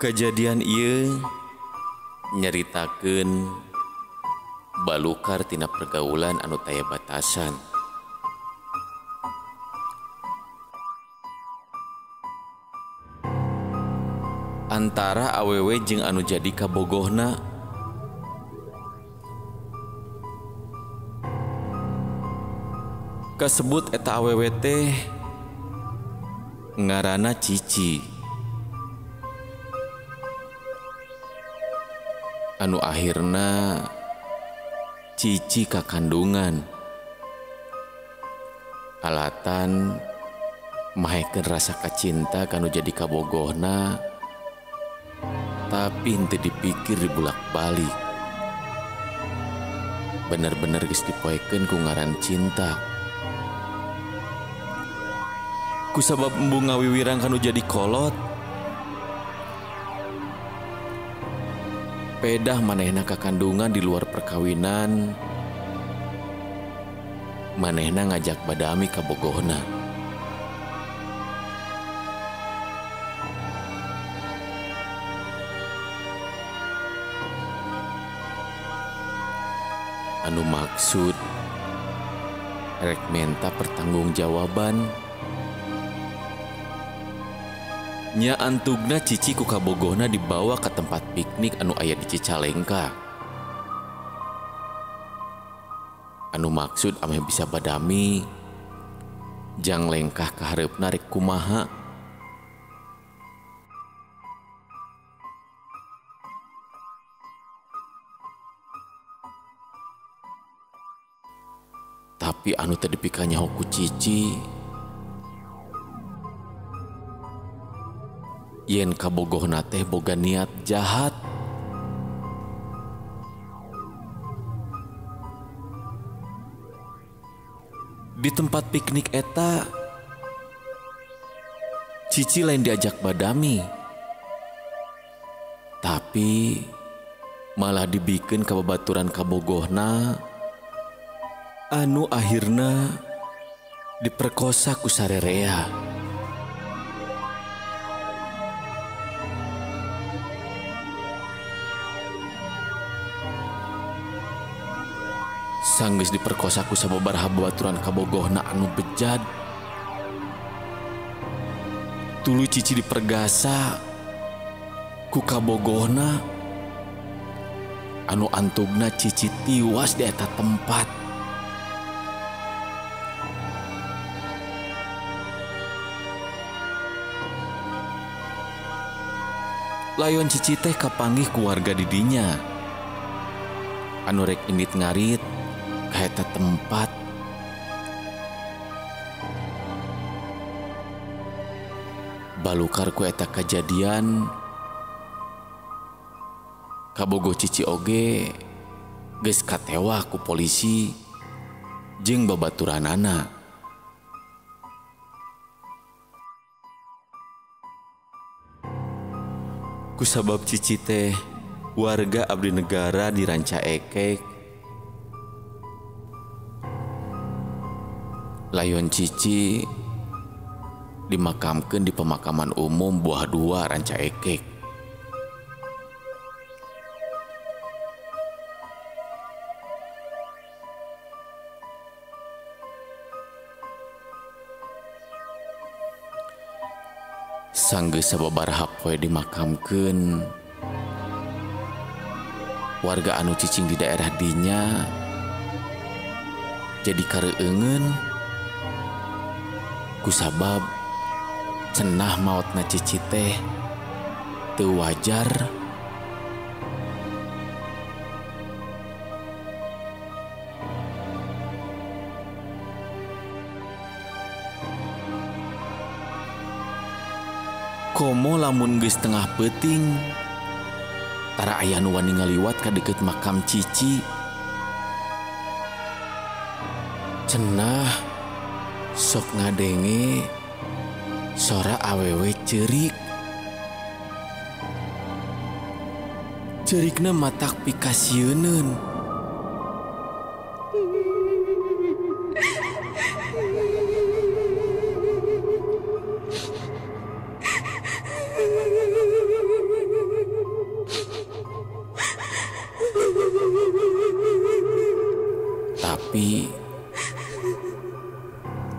Kejadian ieu nyaritakeun balukar tina pergaulan anu taya batasan. Antara awewe jeung anu jadi kabogohna. Kasebut eta awewe teh ngaranna Cici. Anu akhirna Cici kakandungan. Alatan mahekeun rasa kacinta kanu jadi kabogohna, tapi henteu dipikir dibulak-balik. Bener-bener geus dipoekeun ku ngaran cinta. Kusabab embung ngawiwirang kanu jadi kolot, pedah manehna kakandungan di luar perkawinan, manehna ngajak badami kabogohna. Anu maksud rek menta pertanggungjawaban. Nya antugna Cici ku kabogohna dibawa ke tempat piknik anu aya di Cicalengka. Anu maksud ameh bisa badami jang lengkah kahareupna rek kumaha. Tapi anu teu dipikanyaho ku Cici, yen kabogohna teh boga niat jahat. Di tempat piknik eta, Cici lain diajak badami, tapi malah dibikeun ka babaturan kabogohna anu akhirna diperkosa ku sarerea. Sanggeus diperkosa ku sababaraha babaturan kabogohna anu bejad, tuluy Cici dipergasa ku kabogohna anu antugna Cici tiwas di eta tempat. Layon Cici teh kapanggih ku warga didinya anu rek indit ngarit ka eta tempat. Balukar ku eta kajadian, kabogoh Cici oge geus katewa ku polisi jeung babaturanana. Kusabab Cici teh warga abdi negara di Rancaekek, layon Cici dimakamkeun di pemakaman umum Buah Dua Rancaekek. Sanggeus sababaraha poe dimakamkeun, warga anu cicing di daerah dinya jadi kareueungeun kusabab cenah maotna Cici teh teu wajar. Komo lamun geus tengah peuting, tara aya nu wani ngaliwat ka deukeut makam Cici. Cenah sok ngadenge sora awewe ceurik. Ceurikna matak pikasieuneun.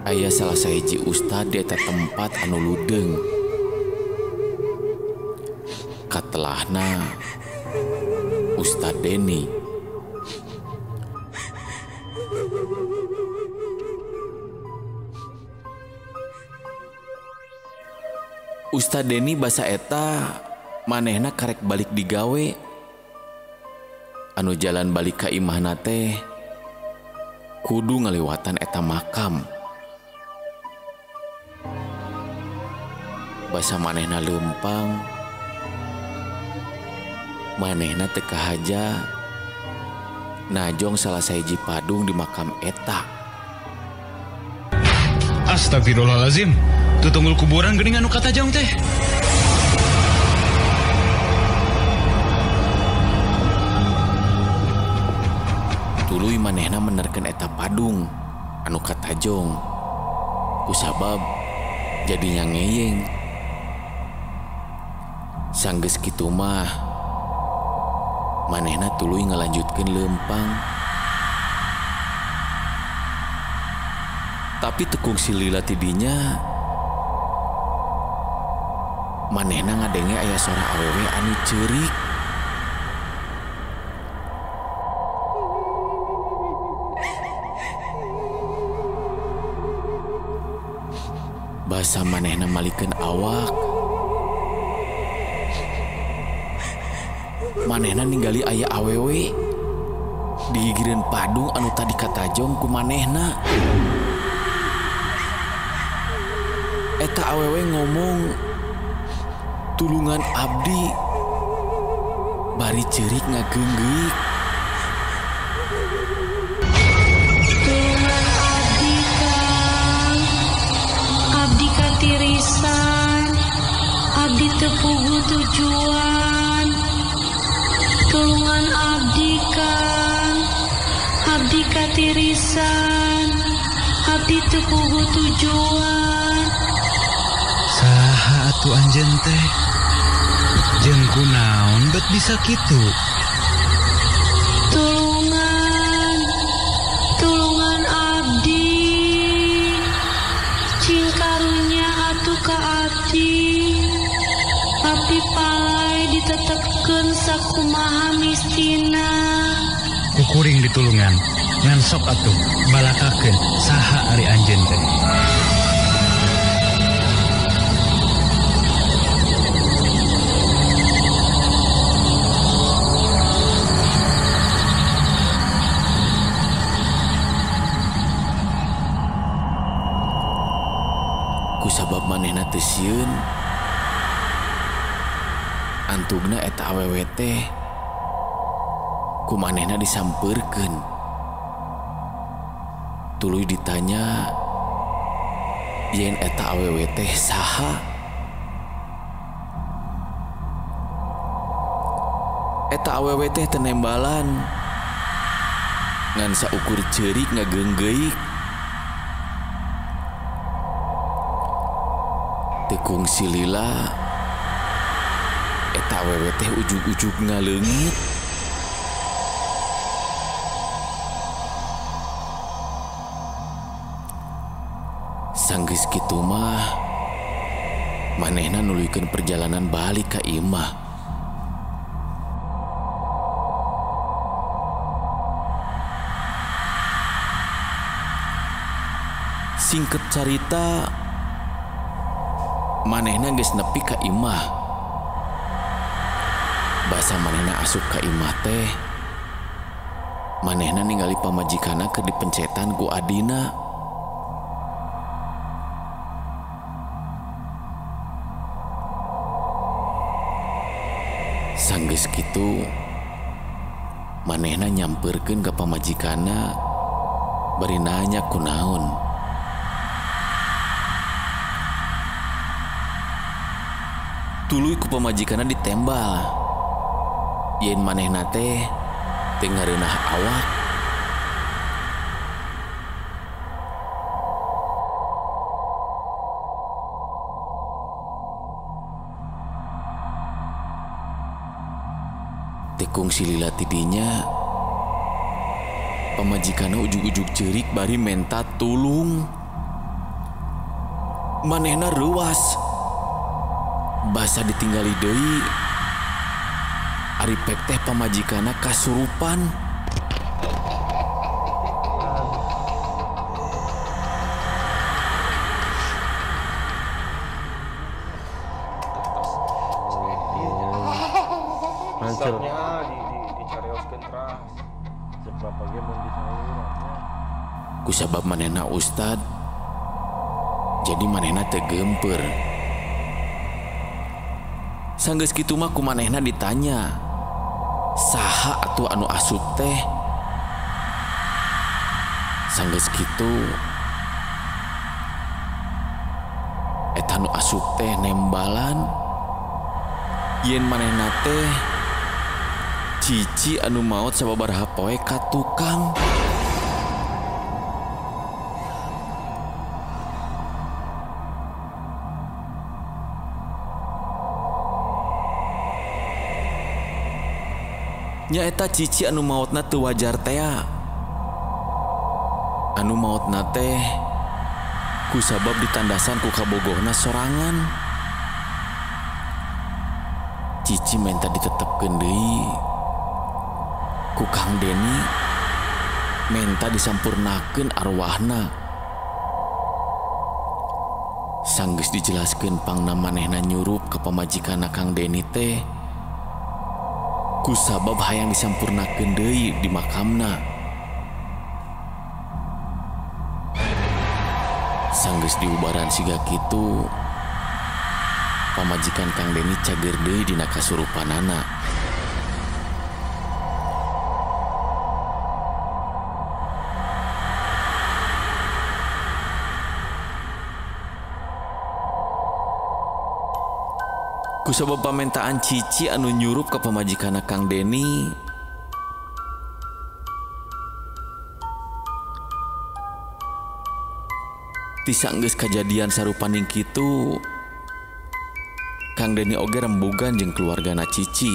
Aya salah sahiji ustad di eta tempat anu ludeung. Katelahna Ustad Deni. Ustad Deni basa eta manehna karek balik digawe. Anu jalan balik ka imahna teh kudu ngaliwatan eta makam. Basa manehna leumpang, manehna teu kahaja najong salah sahiji padung di makam eta. Astagfirullahalazim, tutunggul kuburan geuning anu katajong teh. Tuluy manehna menerkeun eta padung anu katajong kusabab jadinya ngeyeng. Sanggeus kitu mah manehna tuluy ngalanjutkeun leumpang. Tapi tekung silila tidinya manehna ngadenge aya sora awewe anu ceurik. Basa manehna malikeun awak, manehna ninggali aya awewe digigireun padung anu tadi katajong ku manehna. Eta awewe ngomong, tulungan abdi, bari ceurik ngageunggeuk. Tulungan abdi Kang, abdi katirisan, abdi teu puguh tujuan. Tulungan abdi Kang, abdi katirisan, abdi teu puguh tujuan. Saha atuh anjeun teh? Jeung kunaon bet bisa kitu? Tulungan, tulungan abdi, cing karunya atuh ka abdi. Abdi palai ditetekeun sakumaha mistina. Kukuring ditulungan, ngan sok atuh balakakeun saha ari anjeun teh. Kusabab manehna teu sieun, antugna eta awewe teh ku manehna disampeurkeun. Tuluy ditanya yen eta awewe teh saha. Eta awewe teh tenembalan, ngan saukur ceurik ngageunggeuk. Tekung silila eta awewe teh ujug-ujug ngaleungit. Sanggeus kitu mah manehna nuluykeun perjalanan balik ka imah. Singket carita, manehna geus nepi ka imah. Basa manehna asup ka imah teh, manehna ningali pamajikanna keur dipencetan ku adina. Sanggeus kitu manehna nyamperkeun ka pamajikanna bari nanya kunaon. Tuluy ku pamajikanna ditembal yen manehna teh teu ngareunah awak. Tekung silila tidinya pamajikanna ujug-ujug ceurik bari menta tulung. Manehna reuwas. Basa ditinggali deui. Ari pek teh pamajikanna kasurupan. Kusabab manehna ustad, jadi manehna teu geumpeur. Sanggeus kitu mah ku manehna ditanya, saha atuh anu asup teh? Sanggeus kitu eta nu asup teh nembalan yen manehna teh Cici anu maot sababaraha poe ka tukang. Nyaeta Cici anu maotna teu wajar tea. Anu maotna teh kusabab ditandasan ku kabogohna sorangan. Cici menta ditetepkeun deui ku Kang Deni, menta disampurnakeun arwahna. Sanggeus dijelaskeun pangna manehna nyurup ka pamajikanna Kang Deni teh kusabab hayang disampurnakeun deui di makamna. Sanggeus diubaran siga kitu, pamajikan Kang Deni cager deui dina kasurupanana. Kusabab pamentaan Cici anu nyurup ka pamajikanna Kang Deni, ti sanggeus kajadian sarupaning kitu, Kang Deni oge rembugan jeung keluargana Cici.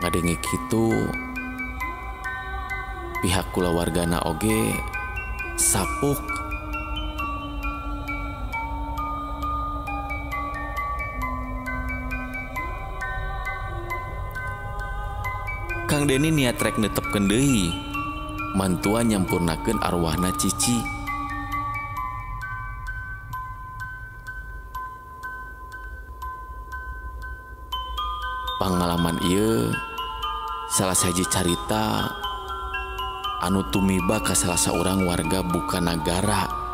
Ngadenge kitu, pihak kulawargana oge sapuk. Kang Deni niat rek netepkeun deui mantuan nyampurnakeun arwahna Cici. Pangalaman ieu salah sahiji carita anu tumiba ka salah saurang warga Bukanagara.